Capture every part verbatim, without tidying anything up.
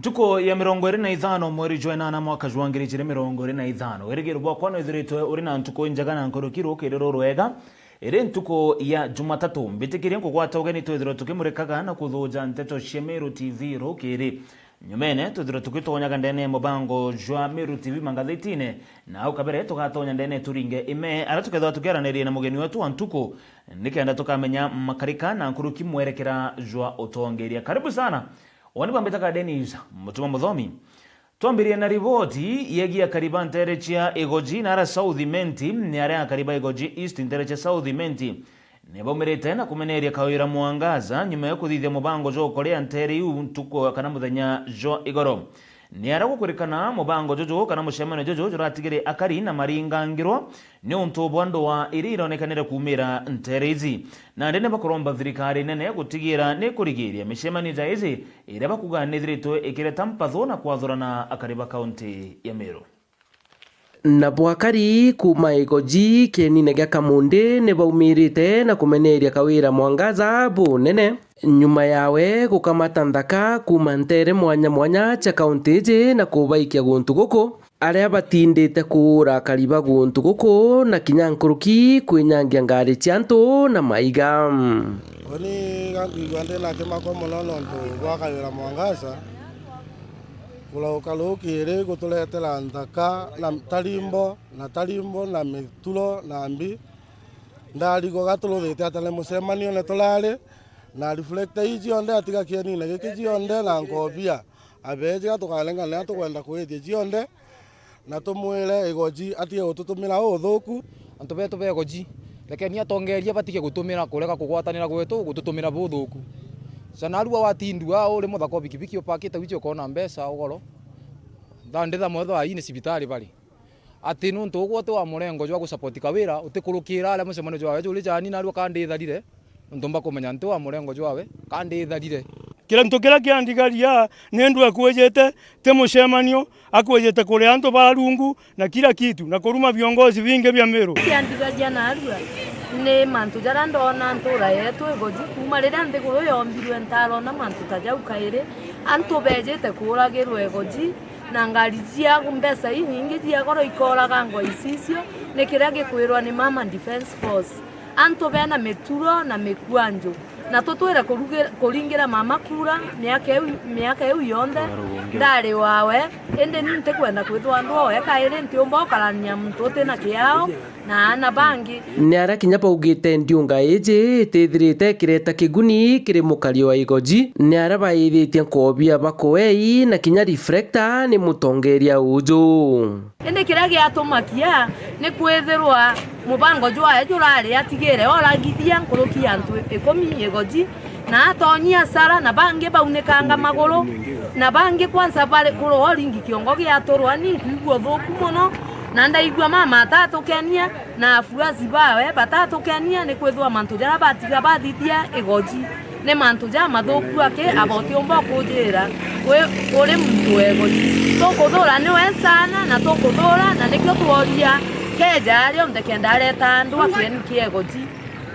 Ntuku ya mirongo iri na ithano mweri jwa inana mwaka jwa ngiri ijiri mirongo iri na ithano. Wirigiro bwakwa no ithiritwe uri na ntuku injega na nkuruki rukiri rurwega. Iri ntuku ya Jumatatu, mbitikirie nkugwata ugeni twithirwe tukimurikaga na kuthuja nteto cia Meru T V rukiri. Nyumene, twithirwe tugitonyaga ndene ya mubango jwa Meru T V mangathitine, na au kabere tugatonya ndene turinge ime, aria tukethirwa tukiaraniria na mugeni wetu wa ntuku, nikenda tukamenya makarika na nkuruki mwerekera jwa utongeria. Karibu sana. Woni bambitaga Dennis Mutuma Muthomi. Twambirie na riboti yegie akari ba ntere cia Igoji na ara South Imenti, ni aria akari ba Igoji East ntere cia South Imenti nibaumirite na kumeneria Kawira Mwangaza nyuma ya kuthithia mubango jwa ukoria ntere iu ntuku kana muthenya jwa igoro. Ni aria gukurikana mubango juju kana mucemanio juju juratigire akari na maringangirwa niuntu bwa ndwaa iria ironekanire kuumira ntere iji. Nandi ni bakuromba thirikari nene gutigira ni kurigiria micemanio ja iji iria bakuga nithiritwe ikireta mpathu na kwathurana akari ba kaunti ya Meru. Na bwakari kuuma Igoji kienine gia Kamundi ni baumirite na kumeneria Kawira Mwangaza bunene, nyuma yawe gukamata nthaka kuuma ntere mwanya mwanya cia kaunti iji na kubaikia guntu guku, aria batindite kuura akari ba guntu guku na kinya nkuruki kwinyangia ngari cia antu na maiga. Uni gankwigua ndi na kimako mono nontu bwa Kawira Mwangaza. Kurauka rukiri guturetera nthaka na tarimbo, na tarimbo na mituro na mbi. Ndarigwa gaturuthite atia ni mucemanio ni turari, na reflector ii cionthe atiga kienine giki cionthe na nkobia. Abeejiga tukarengane aria tukwenda kwithia cionthe, na tumwire Igoji atige gututumira uthuku. Antu betu ba Igoji, rekeni atongeria batige gutumira kurega kugwatanira gwetu gututumira buthuku. Ca narua watindua uri muthaka o bikibiki upakite wici ukona mbeca ugoro. Thaa ndi thaa moja thaa ii ni cibitari bari. Ati nuntu ugwe uti wa murengo jwa gusupport Kawira, utikurukira aria mucemanio jwawe juri jani narua kanditharire, nuntu mbakumenya nti wa murengo jwawe, kanditharire. Kintu kiria kiandigaria ni ndwe akwijite, ti mucemanio, akwijite kuria antu ba rungu na kila kitu, na kuruma viongozi vingi bia Meru. Kiandigaria narua ni mantu jaria ndona ntura yetu Igoji. Kuuma riria nthiguru yombirwe, ntarona mantu ta jau kairi. Antu beejite kuuragirwa Igoji, na ngari cia mbeca inyingi cia goro ikooragangwa icicio, ni kiria gikwirwa ni Mama Defence Force. Antu bena mituro na mikwanju, na tutwire kurugi-, kuringira mama kura miaka iu, miaka iu yonthe ndari wawe, indi ni ntikwenda kwithwa ndwoe kairi, ntiumba ukarania muntu uti na kiao na aana bangi. Ni aria kinya baugite ndiunga iji itithirite ikireta kiguni kiri mukari wa Igoji, ni aria baithitie nkobia bakuei na kinya reflector ni mutongeria uju. Indi kiria giatumakia ni kwithirwa mubango jwae jurari atigire oragithia nkuruki ya antu ikumi Igoji, na atonyia asara, na bangi baunikanga maguru, na bangi kwanza bari kurwa uringi kiongo giaturwa. Ni nkwigua uthuku mono, na ndaigua mama atatukenia, na afuasi bawe batatukenia, ni kwithirwa mantu jaria batiga bathithia Igoji ni mantu jamathuku aki, aba utiumba ukujira wi, uri muntu wa Igoji. Tukuthura niwe sana, na tukuthura, na nikio tworia keja aria onthe kenda areta andu a kieni kia Igoji.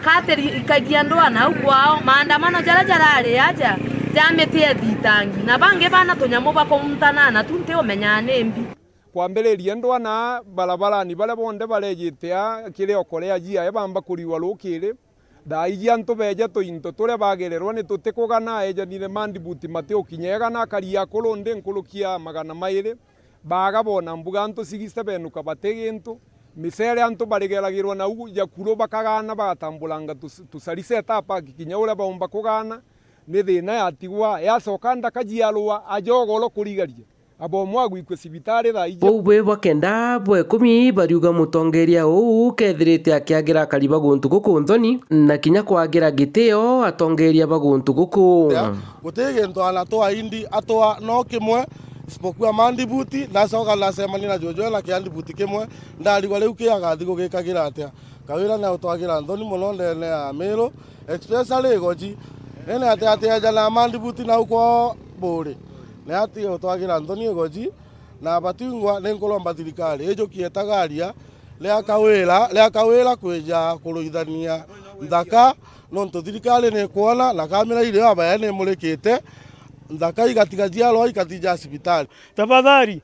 Katiri ikagia ndwaa nau kwao, maandamano jaria jarari aja ja miti ethitangi, na bangi bana tunyamu bakuntana na tu ntiumenyaa ni mbi. Kwambiriria ndwaa na barabarani, baria bonthe barejite a kiri okorea jiae bamba kuriwa rukiri. Thaa iji antu beeja tuinto turia bagererwa ni tutikugana, ejanire mandibuti matiukinya egana, akari akuru ndi nkuruki ya magana mairi. Baaga boona mbuga antu sixty benuka bati gintu. Micere antu barigeragirwa nau jakuru bakagaana bagatambulanga tus-, tusariseta apaki kinya uria baumba kugaana. Ni thiina yatigwa, yacoka ndaka jiarua, aja ugoro kurigaria. Abomwe agwikue cibitari thaa iji. Bau be bakenda bwa ikumi bariuga mutongeria uu kethirite akiagira akari ba guntu guku nthoni, na kinya kwagira gitio atongeria ba guntu guku. Guti gintu anatwaa indi atwaa no kimwe, isipokuwa mandibuti, nacoka nacemania na juju ena kiandibuti kimwe, ndarigwa riu ki agathi gugikagira atia? Kawira ni utwagira nthoni mono ndene ya Miru, especially Igoji. Nene ati ati eja na mandibuti nau kwao Buri. Ni atige utwagira nthoni Igoji, na Batingwa ni nkuromba thirikari ijukie tagaria ria Kawira, ria Kawira kwija kuruithania nthaka, nontu thirikari ni ikwona na kamera irio abaya ni imurikite. Nthaka igatiga ciarwa ikatija cibitari. Tafadhali,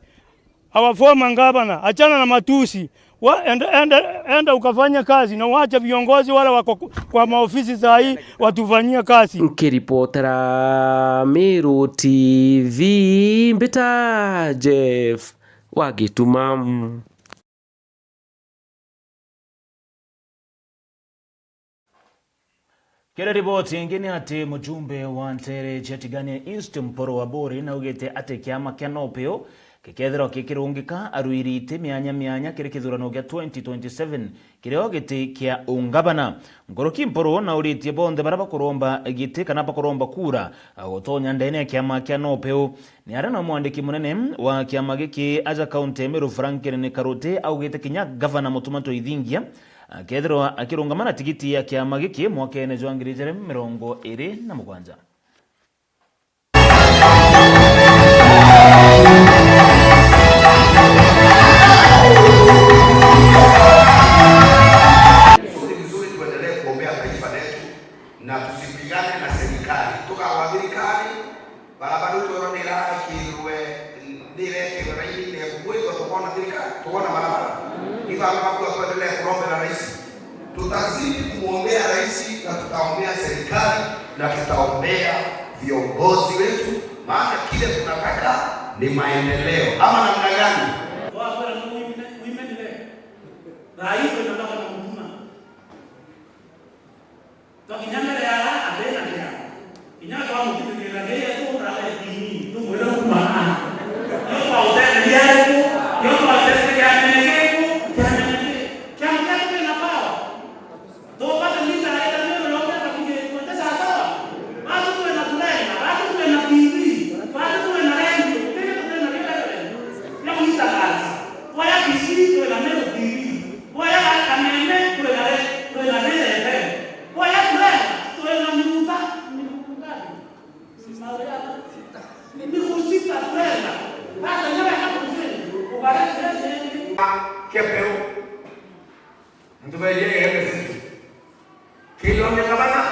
our former governor, achana na matusi. Wa-, enda, enda, enda ukafanye kazi na uache viongozi wale wako ku-, kwa maofisi saa hii watufanyie kazi. Nkiripotera Meru T V, mbita Jeff wa Gituma. Kiri riboti ingi ni ati mujumbe wa nteere cia Tigania East Mpuru Aburi naugite ati kiama kia NOPEU gikethirwa gikirungika arwiri iti mianya mianya kiri kithurano gia twenty twenty-seven kirio giti kia ungavana. Nkuruki Mpuru nauritie bonthe baria bakuromba giti kana bakuromba kura gutonya ndene ya kiama kia NOPEU. Ni aria na mwandiki munene wa kiama giki aja kaunti ya Meru, Franklin Karuti, augite kinya gavana Mutuma Ntoithingia akethirwa akirungama na tigiti ya kiama giki mwakene jwa ngiri ijiri mirongo iri na mugwanja. Ni vizuri tuendelee kuombea taifa letu na tusipigane na serikali. Tukawa thirikari, barabara itwirwa nirakirwe, nirekirwe raini, nekugwithwa, tukoona thirikari, tukoona barabara. Ni baba bakua tuendelee kurombera rais. Tutazidi kumwombea rais na tutaombea serikali na tutaombea viongozi wetu, maana kile tunataka ni maendeleo. Ama namna gani? Wakwira no women, women rep. Thaa hii tunataka na Mutuma. Twakinya mbere ya athina kiama, kinya twamutithikirira, ngai yetu ukurara ikini, tumwire kuma a. Yo twautethia ariku, yo twautethia kiama kiku, kiama kiku, kiama kiku kina power. Tupate mita ya ita ndio ndio kwa kije kwa tesa sawa. Bado tuwe na tulenga, bado tuwe na T V, bado tuwe na radio, tuwe na radio. Ya kuita kazi. Kwa ya T V, tuwe na Meru T V. Kwa ya Kameme, tuwe na re-, tuwe na Meru F M. Kwa ya tuwe, tuwe na minuta, minuta. Ni mauria ni kusita tuenda. Sasa nyama ya kusini, ukare sese. Kepeo. Ntubeje ya sisi. Kilo ni kabana,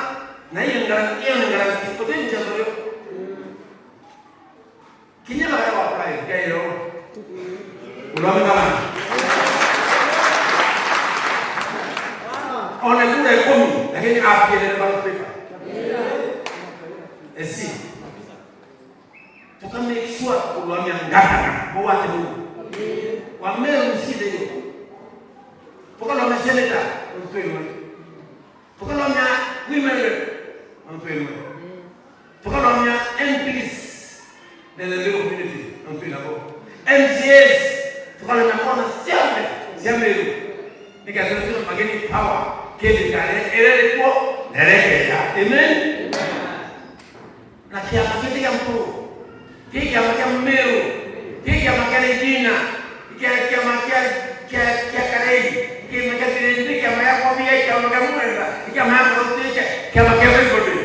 na hiyo ngara-, hiyo ni ngara-, kutenja moyo. Kinya baria wa apply, Kairo. Unaona kama? Ona kura ikumi, lakini apielele ballot paper. Esi. Tuka make sure kurwamia ngavana, kwa watu huu. Wa Meru msinde hiyo. Tukalomia senator, mtwirwe. Tukalomia women rep, mtwirwe. Tukalomia M Ps, the Meru community, mtwirwe. M C As, tukalomia kona siame, siame. Nikasema tuna mageni power, kedi kare, erere kwa, nereke ya. Amen? Na kiama kiti kia Mpuru, ki kiama kia Meru, ki kiama kia Regina, kia, kiama kia, kia, kia Karei, kiama kia Tirindi, kiama ya Kobia, kiama kia Mwenda, kiama ya Koruti, kia, kiama kia everybody.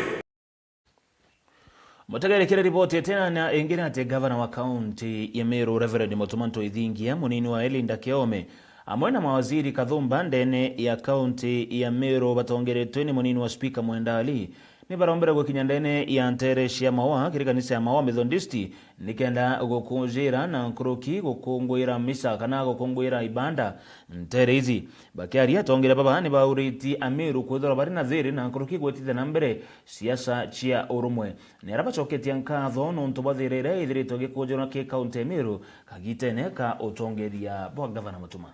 Mutegerekere riboti itena na ingi ni ati gavana wa kaunti ya Meru, Reverend Mutuma Ntoithingia, munini wa Elinda Kiome, amwe na mawaziri kathumba ndene ya kaunti ya Meru batongeretwe ni munini wa spika Mwenda Ali, ni barombere gukinya ndene ya ntere cia Maua kiri kanisa ya Maua Methodist, nikenda gukunjira na nkuruki gukunguira misa kana gukunguira ibanda ntere ici. Bakiaria, atongeria baba ni bauritie Ameru kwithirwa bari na thiri na nkuruki gwitithia na mbere siasa cia urumwe. Ni aria bacoketie nkatho nontu bwa thiri iria ithiritwe gikunjirwa ki kaunti ya Meru kagitene ka utongeria bwa gavana Mutuma.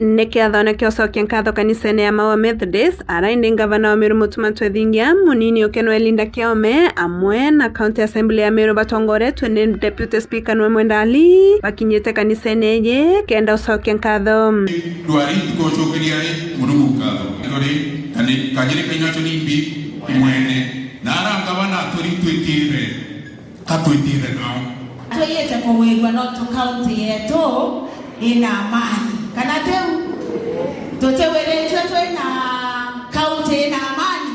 Ni kiathone kia ucokia nkatho kanisene ya Maua Methodist, ara indi ngavana wa Meru Mutuma Ntoithingia, munini uke nwe Linda Kiome, amwe na County Assembly ya Meru batongoretwe ni Deputy Speaker nwe Mwenda Ali, bakinyite kanisene iji kenda ucokia nkatho. Ndwari tukocokeria ri Murungu nkatho. Ndwari kani kajiri kainacho nimbi imwene. Na ara ngavana aturi twitire. Ka twitire nao. Twiyite kugwirua nontu kaunti yetu ina amani. Kana tiu? Tutiwiritue twina kaunti ina amani.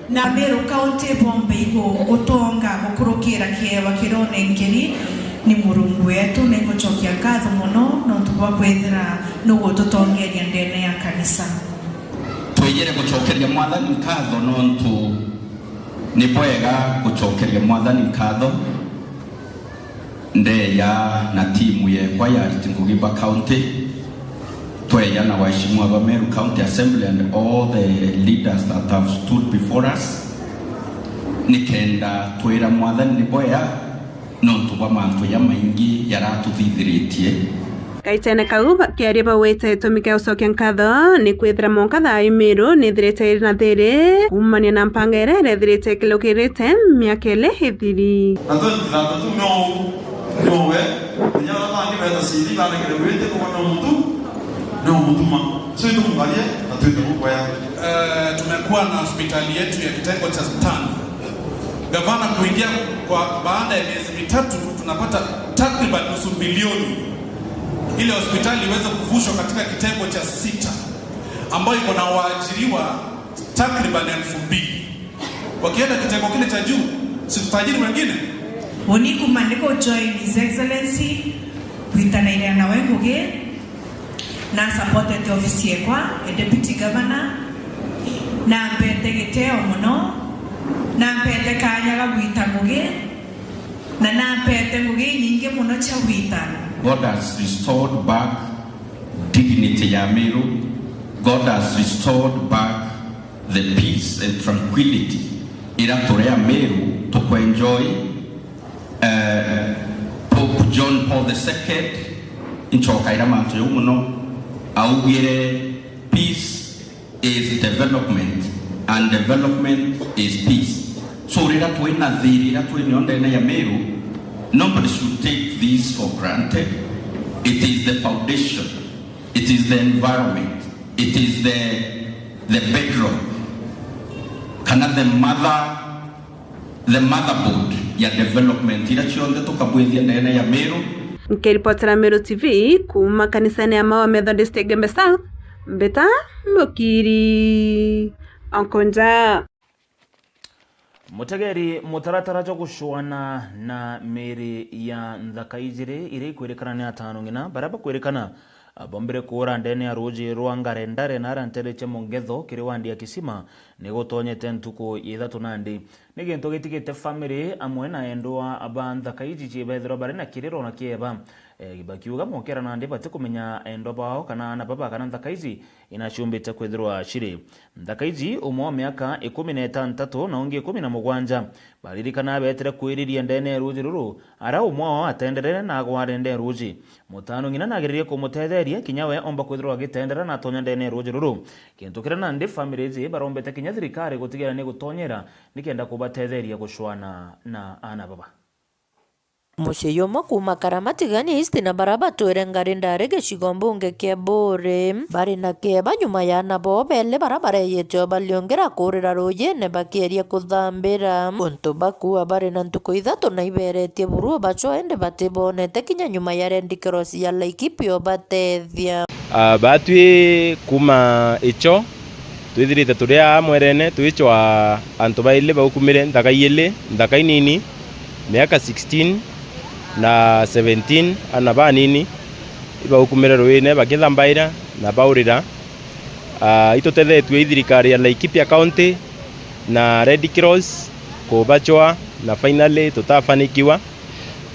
Na Meru County bombe igu gutonga gukurukira kiewa kiria unenkeri ni Murungu wetu. Ningucokia nkatho mono nontu bwa kwithira nugututongeria ndene ya kanisa. Twiyire gucokeria Mwathani nkatho nontu Ni bwega gucokeria Mwathani nkatho ndeya na timu yekwa ya ariti ngugi ba county, tweya na waheshimiwa ba Meru County Assembly and all the leaders that have stood before us, nikenda twira Mwathani ni bwega nontu bwa mantu jamaingi jaratuthithiritie. Gaitene kau, bakiaria baugite gitumi kia gucokia nkatho ni kwithira mwanka thaa ii Meru nithirite iri na thiri kuumania na mpanga iria irethirite ikirukirite miaka ili ithiri. Na twenty thirty-two no, no we, kinya baria bangi beeta ciiri ibanengere gwiti kuba no mutu, no mutuma. So itumukarie na twite gukwea. Eh, tumekuwa na hospitali yetu ya kitengo cha tano. Gavana kuingia kwa baada ya miezi mitatu, tunapata takriban nusu bilioni ile hospitali iweze kuvushwa katika kitengo cha sita, ambayo iko na waajiriwa takriban elfu mbili. Wakienda kitengo kile cha juu, si tutajiri wengine? Uni kuma ni ku join His Excellency, gwitanaira nawe ngugi, na supportete ofisi yekwa e Deputy Governor, na mpete giteo mono, na mpete kanya ga gwita ngugi, na nampete ngugi inyingi mono cia gwita. God has restored back dignity ya Meru. God has restored back the peace and tranquility ira turi a Meru tukwenjoy. Eh, Pope John Paul the Second, incokaira mantu jau mono, augire, "Peace is development, and development is peace." So, rira twina thiri, rira twinio ndene ya Meru, nobody should take this for granted. It is the foundation, it is the environment, it is the, the bedrock, kana the mother, the motherboard ya development ira cionthe tukabwithia ndene ya Meru. Nkiripotera Meru T V kuuma kanisene ya Maua Methodist Igembe South, Mbita Mukiri Onkonja. Mutegeri, mutaratara jwa gucwana na miiri ya nthaka ijiri iria ikwirikana ni atano ng'ina baria bakwirikana bombire kuura ndene ya ruuji rwa Ngarendare na aria ntere cia Mongetho kiri wandi ya Kisima ni gutonyete ntuku ya ithatu nandi. Ni gintu gitigite family amwe na endwa ba nthaka iji ciibethirwa bari na kiriro na kieba, eh, bakiuga mokera nandi batikumenya endwa bao kana aana baba kana nthaka iji inaciumbite kwithirwa ciri. Nthaka iji, umwe wa miaka ikumi na itantatu na ungi ikumi na mugwanja, baririkana beetire kwiriria ndene ya ruuji ruru, ara umwe wao atenderere na agware ndene ya ruuji. Mutano ng'ina nageririe kumutetheria kinya we omba kwithirwa agitendera na atonya ndene ya ruuji ruru, gintu kiria nandi family iji barombete kinya thirikari gutigira ni gutonyera nikenda kubatetheria gucwana na aana baba. Mucii jumwe kuuma Karama Tigania East na baria batwire Ngarendare gicigo mbunge kia Buuri bari na kieba nyuma ya aana bao beeli baria bareyite o bariungira kuurira ruujine bakieria kuthambira. Untu bakua bari na ntuku ithatu na iberetie buru o bacoa indi batibonete kinya nyuma ya Red Cross ya Laikipia obatethia. Ah, baatwi kuuma ico, twithirite turi aa mwerene, twicwa antu baili baukumire nthaka iili, nthaka inini, miaka sixteen na seventeen, ana banini, ibaukumire ruine bakithambaira na baurira. Ah, itutethetue i thirikari ya Laikipia County na Red Cross kubacwa, na finally tutafanikiwa.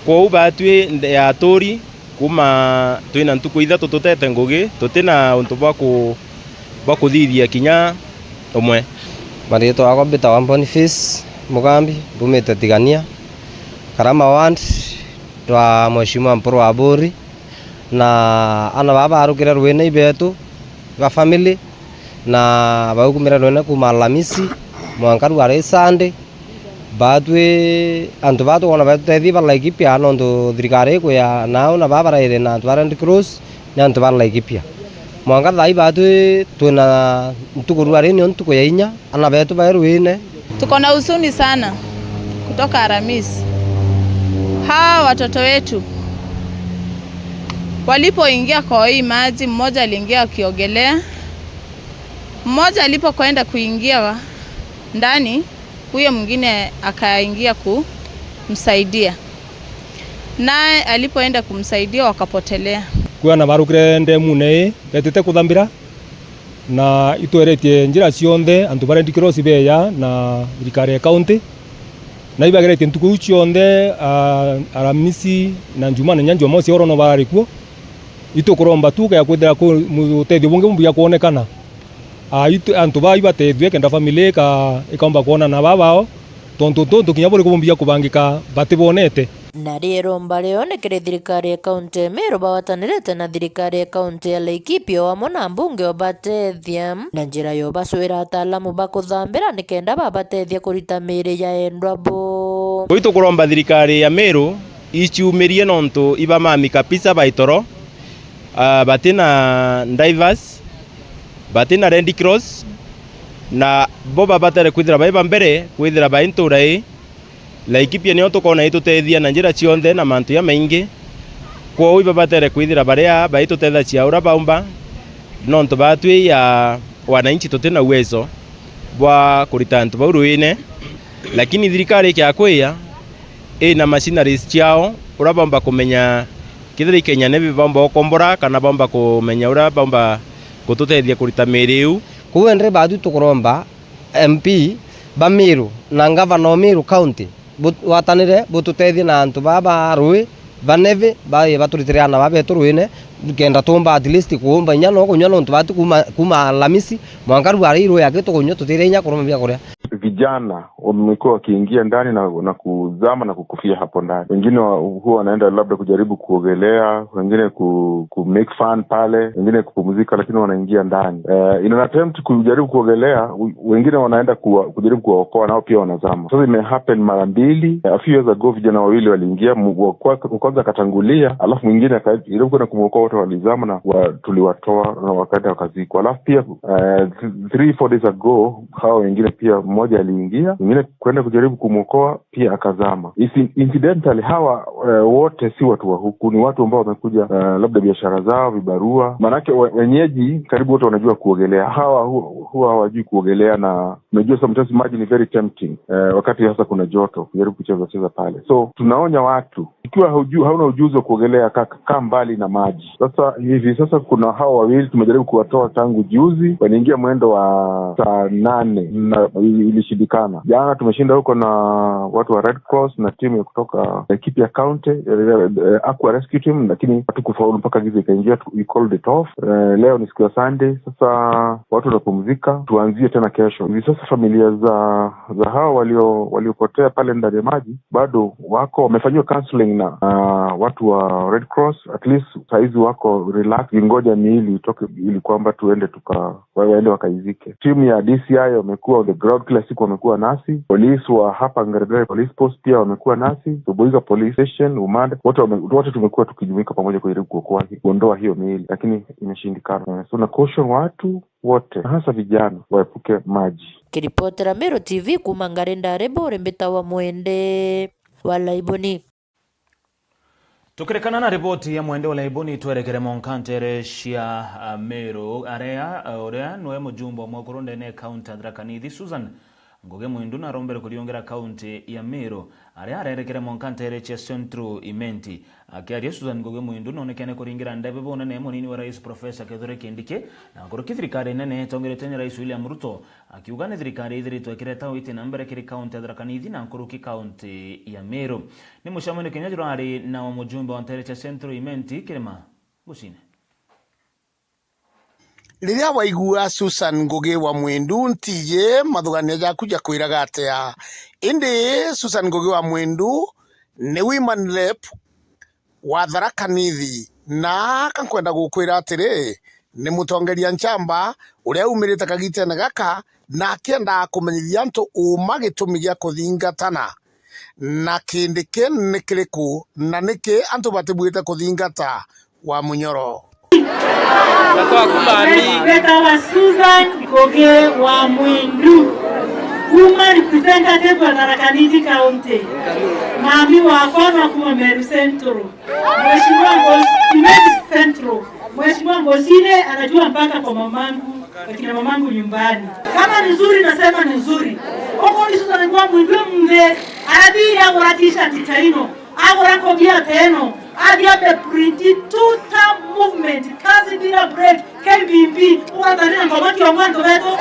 Kwou baatwi nde-, aturi, kuuma twina ntuku ithatu tutete ngugi, tutina untu bwa ku-, bwa kuthithia kinya umwe. Mariitwa yakwa mbitawa Boniface Mugambi, mbumite Tigania, Karama Ward, rwa Mheshimiwa Mpuru wa Buri, na ana baa barukire ruine ibetu ba family, na baukumire ruine kuuma Alhamisi mwanka rwari Sunday. Baatwi antu baa tukwona batutethia ba Laikipia, nontu thirikari ikwia nao na baa baraire na antu ba Red Cross ni antu ba Laikipia. Mwanka thaa ii baatwi twina ntuku rwari nio ntuku ya inya, ana betu bai ruine. Tuko na huzuni sana kutoka Alhamisi. Hawa watoto wetu walipoingia kwa hii maji, mmoja aliingia akiogelea, mmoja alipokwenda kuingia ndani, huyo mwingine akaingia kumsaidia. Naye alipoenda kumsaidia, wakapotelea. Kwona barukire ndemune ii, betite kuthambira, Na itweretie njira cionthe antu ba Red Cross beya na thirikari ya county, na ibageretie ntuku iu cionthe, ah, Aramisi na Njuma na inya Jumamosi oro no barari kuo. Itukuromba tu kaya kwithira ku-, mu-, utethio bungi bumbuya kwonekana. Ah, itu-, antu baa ibatethue kenda family ika-, ikaumba kwonana babao, tontu tuntu kinya buriku bumbuya kubangika batibonete. Na riromba riao ni kiri thirikari ya kaunti ya Meru bagwatanirite na thirikari ya kaunti ya Laikipia o amwe na mbunge obatethia na njira ya ubacwira ataalamu ba kuthambira nikenda babatethia kurita miiri ya endwa bo. Kwi tukuromba thirikari ya Meru iciumirie nontu ibamami kabisa baitoro, ah, bati na divers, bati na Red Cross, na bo babatere kwithira bai ba mbere kwithira bai ntura ii. Laikipia nio tukona itutethia na njira cionthe na mantu jamaingi. Kwou ibabatere kwithira baria baitutethagia uria baumba, nontu batwi ya wananchi tuti na uwezo bwa kurita antu bau ruine. Lakini thirikari ikiakwiya, ina machineries ciao uria baumba kumenya kethira ikenya ni baumba gukombora kana baumba kumenya uria baumba gututethia kurita miiri iu. Kwou ende batwi tukuromba M P ba Meru na ngavana o Meru County, bu-, watanire bututethie na antu baa ba rui, ba Navy, ba-, baturitire ana baa betu ruine, kenda tumba at least kuumba inya no kunyua nontu bati kuuma, kuuma Alamisi, mwanka riu ari irui aki tukunyua tutire inya kuruma bia kuria. Vijana wamekuwa wakiingia ndani na, na kuzama na kukufia hapo ndani. Wengine wa-, huwa wanaenda labda kujaribu kuogelea, wengine ku-, ku make fun pale, wengine kupumzika, lakini wanaingia ndani. Eh, in an attempt kujaribu kuogelea, w-, wengine wanaenda kuwa-, kujaribu kuwaokoa, nao pia wanazama. Sasa ime happen mara mbili. A few years ago, vijana wawili waliingia, mu-, wa kwa-, wa kwanza akatangulia, alafu mwingine aka-, jaribu kwenda kumwokoa, wote walizama na wa-, tuliwatoa na wakaenda wakazikwa. Alafu pia, eh, th-, three, four days ago, hawa wengine pia, mmoja aliingia, mwingine kwenda kujaribu kumwokoa, pia akazama. Isi-, incidentally, hawa, eh, wote si watu wa huku, ni watu ambao wamekuja, eh, labda biashara zao, vibarua. Maanake we-, wenyeji karibu wote wanajua kuogelea. Hawa hu-, huwa hawajui kuogelea, na unajua sometimes maji ni very tempting, eh, wakati hasa kuna joto, kujaribu kucheza cheza pale. So, tunaonya watu, ikiwa haujui, hauna ujuzi wa kuogelea, kaa, kaa mbali na maji. Sasa, hivi sasa kuna hawa wawili tumejaribu kuwatoa tangu juzi, waliingia mwendo wa saa nane na ili-, ilishindikana. Jana tumeshinda huko na watu wa Red Cross na timu ya kutoka Laikipia County, eh, eh, Aqua Rescue Team, lakini hatukufaulu mpaka giza ikaingia, tu-, we called it off. Eh, leo ni siku ya Sunday, sasa watu wanapumzika, tuanzie tena kesho. Hivi sasa familia za, za hawa walio-, waliopotea pale ndani ya maji bado wako, wamefanyiwa counseling na, ah, watu wa Red Cross. At least saizi wako relax, kingoja miili itoke ili kwamba tuende tuka-, wa-, waende wakaizike. Timu ya D C I wamekuwa on the ground, kila siku wamekuwa nasi. Polisi wa hapa Ngeregere Police Post pia wamekuwa nasi. Bubuiga Police Station, Umande, wote wame-, wote tumekuwa tukijumuika pamoja kujaribu kuokoa hi-, kuondoa hiyo miili, lakini imeshindikana. Eh, so na caution watu wote, hasa vijana, waepuke maji. Kiripotera Meru T V kuuma Ngari Ndari, Buri Mbita wa Mwende wa Laiboni. Tukirikana na riboti ya Mwende wa Laiboni, twerekere mwanka nteere cia, ah, Meru, aria, ah, uria nwe mujumbe wa mwekuru ndene ya kaunti ya Tharaka Nithi, Susan Ngugi Mwindu, narombere kuriungira kaunti ya Meru, aria arerekere mwanka nteere cia Central Imenti. Akiaria, Susan Ngugi Mwindu noonekene kuringira ndebe bunene munini wa rais Professor Kithure Kindiki na nkuruki thirikari nene itongeretwe ni rais William Ruto, akiuga ni thirikari ithiritwe ikireta witi na mbere kiri kaunti ya Tharaka Nithi na nkuruki kaunti ya Meru. Ni mucemanio kinya jurari na wa mujumbe wa nteere cia Central Imenti, Kirima Gucine. Riria waigua Susan Ngugi wa Mwindu, ntiji mathugania jaku jakwiraga atia? Indi Susan Ngugi wa Mwindu ni women rep wa Tharaka Nithi, na aka nkwenda gukwira atiri, ni mutongeria nchamba uria umirite kagitene gaka, na akiendaga kumenyithia antu uuma gitumi gia kuthingatana na Kindiki ni kiriku, na niki antu batibuite kuthingata wa munyoro. Mbetawa Susan Ngugi wa Mwindu, kuuma representative wa Tharaka Nithi County. Mami wakwa na kuuma Meru Central. Mheshimiwa Ngozi, Imenti Central. Mheshimiwa Ngozine anajua mpaka kwa mamangu, kwa kina mamangu nyumbani. Kama ni nzuri, nasema ni nzuri. Okorwo ni Susan Ngugi wa Mwindu mbe, arathire agura t-shirt ta ino, agura kobia ta ino, athi ambe print two-term movement, kazi bila break, K B B, ugatanira ngoma kiongo antu betu.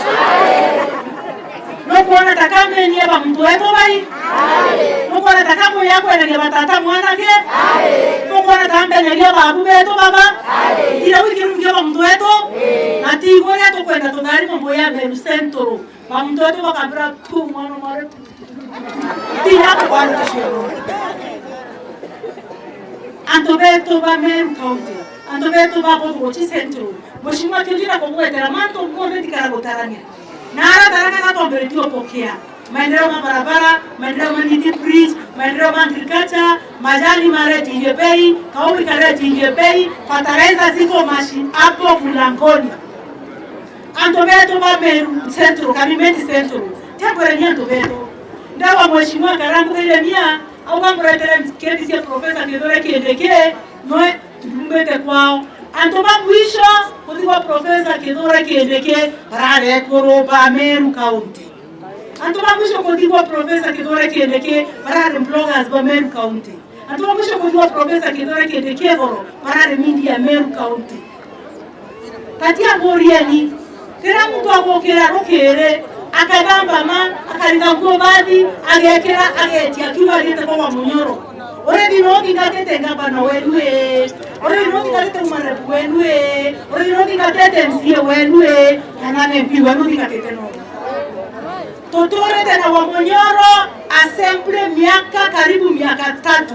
Nukwona ta kampeni ya ba muntu wetu bai? Nukwona ta kamwe ya kweneria batata mwanake? Nukwona ta mbeneria babu betu baba? Ira wiki rungi ba muntu wetu? Na ti igwe ria tukwenda tuthari mambo ya Meru Central. Ba muntu wetu bakabira tu mwana mware. Ti ya kwanza cio. Antu betu ba Meru County, antu betu ba Bogochi Central, Mheshimiwa Kionjira kugwetera mantu monthe ndikara gutarania. Na ara Tharaka gatomberetie upokea. Maendeleo ma barabara, maendeleo ma Nithi Bridge, maendeleo ma agriculture, majani maretirie bei, kauri karetirie bei, fertilizer ziko mashi hapo mlangoni. Antu betu ba Meru Central, Kamimeti Central, tiamboreni antu betu. Ndawa Mheshimiwa Karambu Kairemia, auga mburetere kedi cia Professor Kithure Kindiki, noe tumbite kwao. Antu ba mwisho kuthigwa Professor Kithure Kindiki, barari ekuru ba Meru County. Antu ba mwisho kuthigwa Professor Kithure Kindiki, barari bloggers ba Meru County. Antu ba mwisho kuthigwa Professor Kithure Kindiki iguru, barari media Meru County. Tati amburieni, kira muntu agukira rukiri, akathamba ma, akaringa nguo bathi, agekira, agetia, akiuga athiite kwa Munyoro. Urithi no uthingatite ngavana wenu ii? Urithi no uthingatite marebu wenu ii? Urithi no uthingatite M C A wenu ii? Kana M P wenu uthingatite no? Tuturite na Wamunyoro assembly miaka, karibu miaka tatu.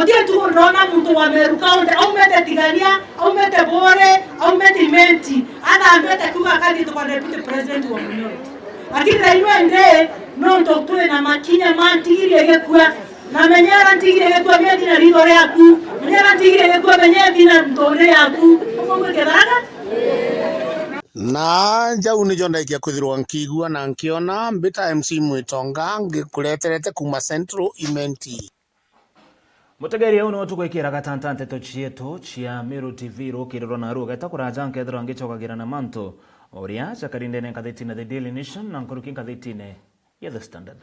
Uti ntuku ndona muntu wa Meru County aumite Tigania, aumite Buuri, aumite Imenti, athambite akiuga akathii kwa deputy president Wamunyoro. Lakini thaa ino indi nontu turi na makinya ma ntigirie gikua, na menyera ntigirie gikua, menya thina ritho riaku, menyera ntigirie gikua, menya thina nthuri yaku. Uguo gwiketharaga? Na jau nijo ndaikia kwithirwa nkiigua na nkiona, mbita M C Mwitonga, ngikureterete kuuma Central Imenti. Mutegeri, au niwe tukwikira gatanta nteto cietu cia Meru T V rukiri rwa naru ugeta kuraja nkethirwa ngicokagira na mantu uria jakarindene nkathitine The Daily Nation na nkuruki nkathitine ya The Standard.